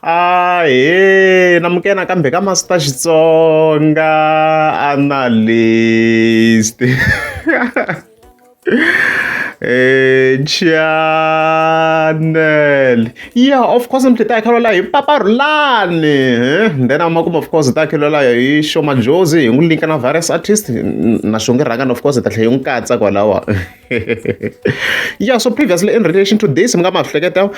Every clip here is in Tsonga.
Ahee namukela nakambe ka Master Xitsonga analyst channel yeah of course mi ta khelwela hi Papa Rhulani then amakumu of course hi ta khelwela hi Sho Madjozi hi n'wi linka na various artist na Xongi Rhangani of course hi ta tlhela hi n'wi katsa kwalawa. Yeah, so previously in relation to this mi nga ma hleketa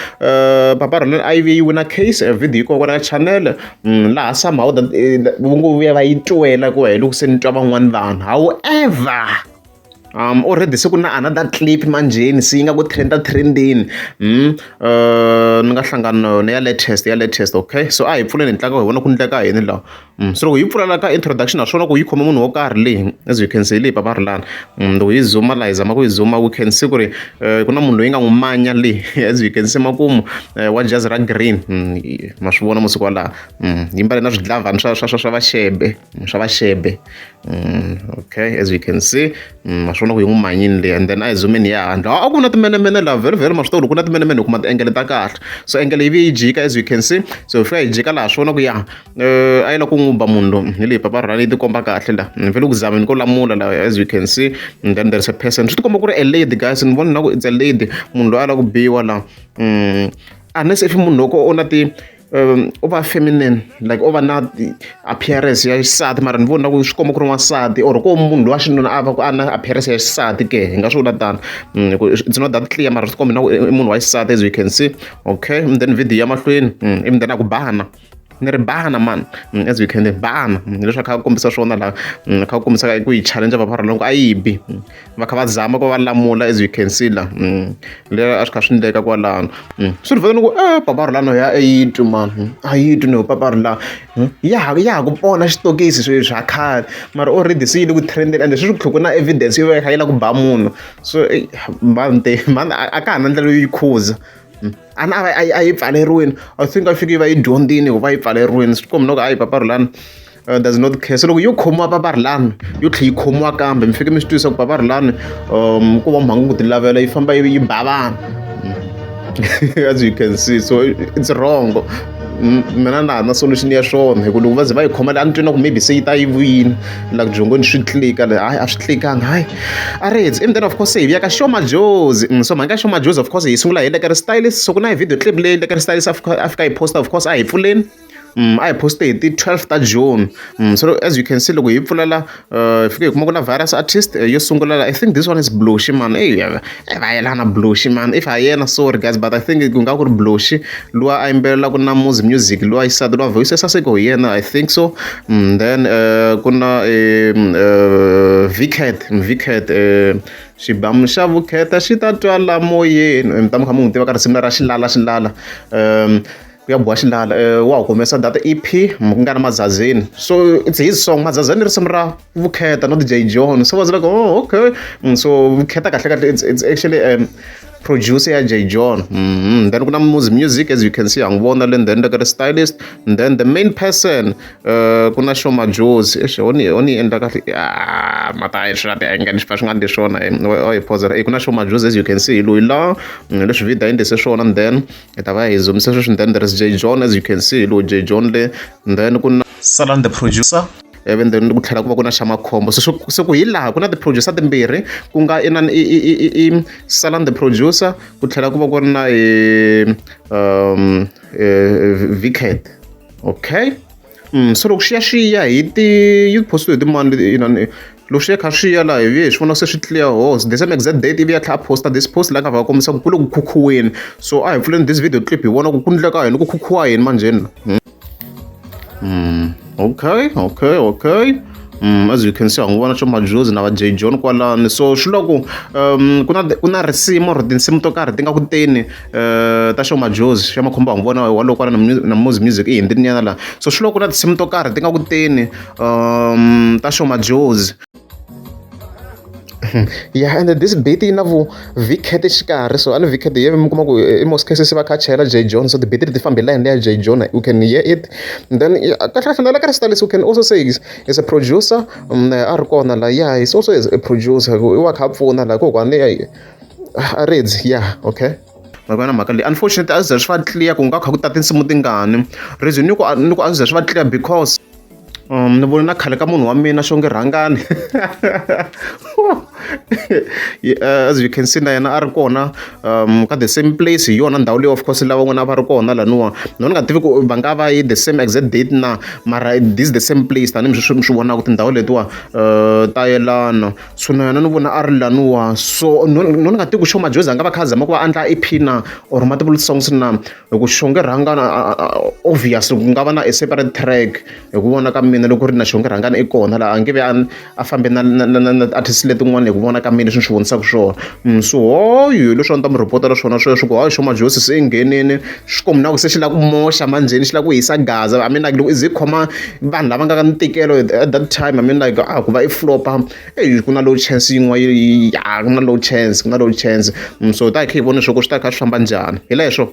Papa Rhulani a yi ve yi wina case video yi kona kwala ka channel laha somehow that va ngo vuya va yi twela ku hi loko se ni twa van'wani vanhu however already se ku na another clip manjheni se yi nga ku trenda trendeni ni nga hlangana na yona ya latest ya latest okay so a hi pfuleni hi ntlangu hi vona ku ndleka yini laha. So loko yi pfula la ka introduction ha swona ku yi khome munhu wo karhi leyi as you can see leyi Papa Rhulani loko yi zoom-a laha hi zama ku yi zoom-a we can see ku ri ku na munhu loyi nga n'wi manya le as you can see makumu wa jazi ra green ma swi vona masiku walawa yi mbale na swidlavani swa swa swa swa vaxebe swa vaxebe okay as you can see ma swi vona ku yi n'wi manyini leyi and then a hi zoom-eni hi ya handle a ku na timenemene laha very very ma swi tiva ku loko ku na timenemene hi kuma tiengele ta kahle so engele yi vuye yi jika as you can see so hi fika hi jika laha swi vona ku ya a yi lava ku n'wi ba munhu loyi hi leyi Papa Rhulani yi tikomba kahle la ni vele ku zameni ko lamula la as you can see and then there is a person swi tikomba ku ri a lady guys ni vona na ku it's a lady munhu loyi a lava ku biwa la unless if munhu loko o na ti u va feminine like o va na appearance ya xisati mara ni vona ku swi komba ku ri n'wansati or ko munhu loyi wa xinuna a va ku a na appearance ya xisati ke hi nga swi vula tano it's not that clear mara swi komba na ku i munhu wa xisati as you can see okay and then video ya mahlweni ivi then a ku bana ni ri bana man as you can bana leswi a kha a kombisa swona laha a kha a kombisa ku yi challenge Papa Rhulani ku a yi bi va kha va zama ku va lamula as you can see la leri a swi kha swi endleka kwalano swi ri vhele ni ku e Papa Rhulani ya a yi twi man a yi twi no Papa Rhulani ya ha ya ha ku pona xitokisi sweswi swa khale mara already se yi le ku trend-eni ende sweswi ku tlhela ku na evidence yo va yi kha yi lava ku ba munhu so mani mani a ka ha na ndlela yo yi khuza. A ni a va a yi pfaleriwile I think a yi fike yi va yi dyondzile ku va yi pfaleriwile swi komba loko a yi Papa Rhulani does not care se loko yo khomiwa Papa Rhulani yo tlhela yi khomiwa kambe mi fike mi swi twisisa ku Papa Rhulani ko va mhaka ku ti lavela yi famba yi ba vanhu as you can see so it's wrong. Mina na ha na solution ya swona hi ku loko va ze va yi khoma la a ni twi na ku maybe se yi ta yi vuyile la ku byongweni swi tlika le hayi a swi tlikanga hayi a ri and then of course hi vuya ka Sho Madjozi so mhaka ya Sho Madjozi of course hi sungula hi le ka ri stylist so ku na hi video clip leyi le ka ri stylist a fika a fika yi posta of course a hi pfuleni a hi poste hi ti 12 ta June so as you can see loko hi pfula la hi fike hi kuma ku na virus artist yo sungula la I think this one is Blushi man ey va yelana Blushi man if a yena sorry guys but I think ku nga ku ri Blushi luwa a yimbelelaka na Muzi Music luwa xisati luwa voice saseka hi yena I think so then ku na Vcat Vcat xibamu xa vukheta xi ta twala moyeni mi ta mi kha mi n'wi tiva ka risimu ra xilala xilala ku ya boha xilala wa humesa that E_P ku nga na Mazazeni so it's his song Mazazeni i risimu ra vukheta not Jay John so was like oh okay so vukheta kahle kahle it's actually producer ya Jay John then ku na Muzi Music as you can see ha n'wi vona le ndzeni ka ri stylist and then the main person ku na Sho Madjozi eish ho ni ho ni endla kahle mata swi nga ti angle swi nga endli swona ho hi pause ku na Sho Madjozi as you can see hi loyi la leswi video a endlise swona and then hi ta va hi zoomisa sweswi then there is Jay John as you can see hi loyi Jay John le and then ku na Salan the producer ivi then ku tlhela ku va ku na xa makhombo se se ku hi laha ku na ti-producer timbirhi ku nga inani i i i i Salan the producer ku tlhela ku va ku ri na Vcat okay so loko xi ya xi ya hi ti yi post hi timani inani loko swi ya kha swi ya laha hi vuye hi swi vona se swi clear ho the same exact date ivi ya tlhela a posta this post laha nga va kombisa ku ku le ku khukhuweni so a hi pfuleni this video clip hi vona ku ku ndleka yini ku khukhuwa yini manjheni okay okay okay as you can see ha n'wi vona Sho Madjozi na va Jay John kwalano so swi vula ku ku na ku na risimu or tinsimu to karhi ti nga ku teni ta Sho Madjozi xa makhombo ha n'wi vona walowo kwala na Muzi Music i hindzini nyana laha so swi vula ku na tinsimu to karhi ti nga ku teni ta Sho Madjozi yeah and this beat yi na vu Vcat xikarhi so a ni Vcat hi mi kuma ku in most cases va kha chayela Jay John so ti-beat leti fambe line leya Jay John you can hear it and then kahle kahle na le ka stylist you can also say is a producer a ri kona la yeah he's also a producer i wa kha a pfuna la kokwani a ridzi yeah okay. Ma vona mhaka leyi unfortunately a swi za swi va clear ku nga kha ku ta tinsimu tingani reason ni ku ni ku a swi za swi va clear because ni vone na khale ka munhu wa mina Xongi Rhangani as you can see na yena a ri kona ka the same place hi yona ndhawu leyi of course lava van'wana a va ri kona laniwa no ni nga tivi ku va nga va yi the same exact date na mara this the same place tanihi swi swi vonaka tindhawu letiwa ta yelana so na yena ni vona a ri laniwa so no no ni nga tivi ku Sho Madjozi a nga va kha a zama ku va endla E_P na or multiple songs na hi ku Xongi Rhangani obviously ku nga va na a separate track hi ku vona ka mina loko ku ri na Xongi Rhangani i kona laha a nge ve a fambe na na na na artist letin'wana hi ku vona ka mina leswi ni swi vonisaka swona so hoyi leswi a ni ta mi report-ela swona sweswo ku hayi Sho Madjozi se i nghenini swi kombi na ku se xi lava ku moxa manjheni xi lava ku hisa gaza I mean like loko i ze i khoma vanhu lava nga ka ntikelo at that time I mean like a ku va i flop-a eyi ku na low chance yin'wana ya ku na low chance ku na low chance so hi ta hi kha hi vona leswaku swi ta kha swi famba njhani hi leswo.